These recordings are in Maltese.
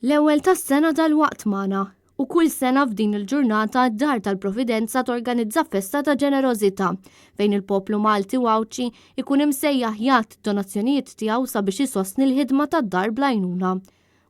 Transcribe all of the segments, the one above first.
L-ewwel tas-sena dalwaqt magħna u kull sena f'din il-ġurnata d-Dar tal-Providenza torganizza festa ta' ġenerożità fejn il-poplu Malti u Għawdxi jkun imsejjaħ jagħti d-donazzjonijiet tiegħu sabiex isostni l-ħidma tad-dar bl-għajnuna.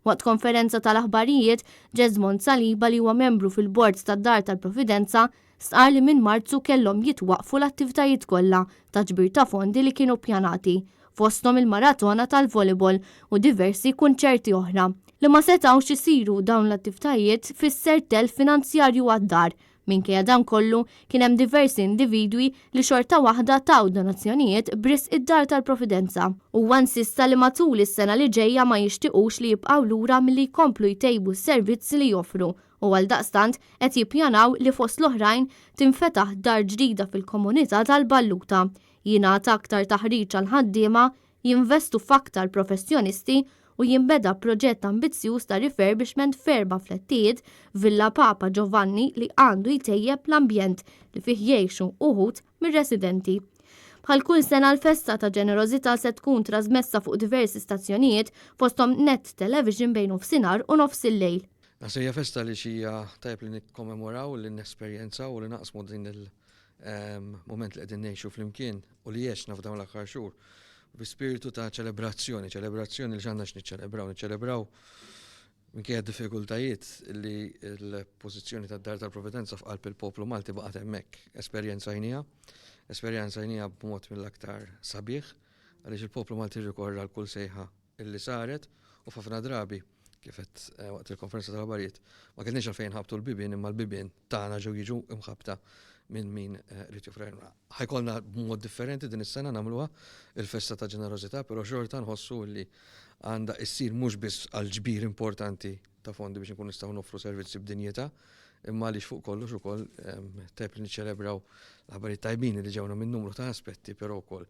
Waqt konferenza tal-aħbarijiet, Jesmond Saliba li huwa membru fil-Bord tad-Dar tal-Providenza stqarr li minn Marzu kellhom jitwaqqfu l-attivitajiet kollha ta' ġbir ta' fondi li kienu ppjanati, fosthom il-maratona tal-volleyball u diversi kunċerti oħra. Li ma setgħux isiru dawn l-attivtajiet fisser telf finanzjarju għad-dar. Minkejja dan kollu, kien hemm diversi individwi li xorta waħda taw donazzjonijiet b'risq id-Dar tal-Providenza. Huwa insista li matul is-sena li ġejja ma jixtiqux li jibqgħu lura milli jkomplu jtejbu s-servizzi li joffru u għaldaqstant qed jippjanaw li fost l-oħrajn tinfetaħ dar ġdida fil-komunità tal-Balluta, jingħata aktar taħriġ għall-ħaddiema, jinvestu f'aktar professjonisti u jinbeda proġett ambizzjuż ta' refurbishment f'erba' flettijiet f'Villa Papa Giovanni li għandu jtejjeb l-ambjent li fih jgħixu uħud mir-residenti. Bħal kull sena l-festa ta' ġenerożità se tkun trasmessa fuq diversi stazzjonijiet fosthom Net Television bejn nofsinhar u nofsillejl. Naħseb hija festa li xija tajjeb li nikkommemoraw, li nesperjenzaw u li naqsmu din il-mument li qegħdin ngħixu flimkien u li għexna f'dawn l-aħħar xhur bi spiritu ta' ċelebrazzjoni, ċelebrazzjoni li x'għandna x'niċċelebraw, niċċelebraw minkejja diffikultajiet li l-pożizzjoni tad-Dar tal-Providenza f'qalb il-poplu Malti baqgħet hemmhekk. Esperjenzajniha, esperjenzajniha b'mod mill-aktar sabiħ għaliex il-poplu Malti rrikorra għal kull sejħa illi saret u f'ħafna drabi kif għedt waqt il-konferenza tal-aħbarijiet, ma kellniex għalfejn nħabbtu l-bibien imma l-bibien tagħna ġew jiġu imħabbta minn min ried joffri għajnuna. Ħa jkollna b'mod differenti din is-sena nagħmluha il-festa ta' ġenerożità, però xorta nħossu li għandha issir mhux biss għal ġbir importanti ta' fondi biex inkunu nistgħu noffru servizzi b'dinjità, imma għaliex fuq kollox ukoll tajjeb li niċċelebraw l-aħbarijiet tajbin li ġewna minn numru ta' aspetti, però wkoll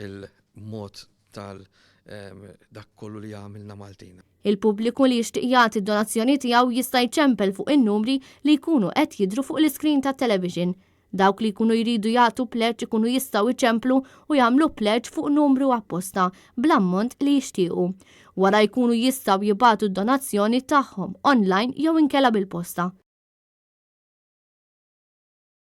il-mod tal dak kollu li jagħmilna Maltin. Il-pubbliku li jixtieq jagħti d-donazzjoni tiegħu jista' jċempel fuq in-numri li jkunu qed jidhru fuq l-iskrin tat-television. Dawk li jkunu jridu jagħtu pleġġ ikunu jistgħu jċemplu u jagħmlu pleġġ fuq numru apposta bl-ammont li jixtiequ. Wara jkunu jistgħu jibagħtu d-donazzjoni tagħhom online jew inkella bil-posta.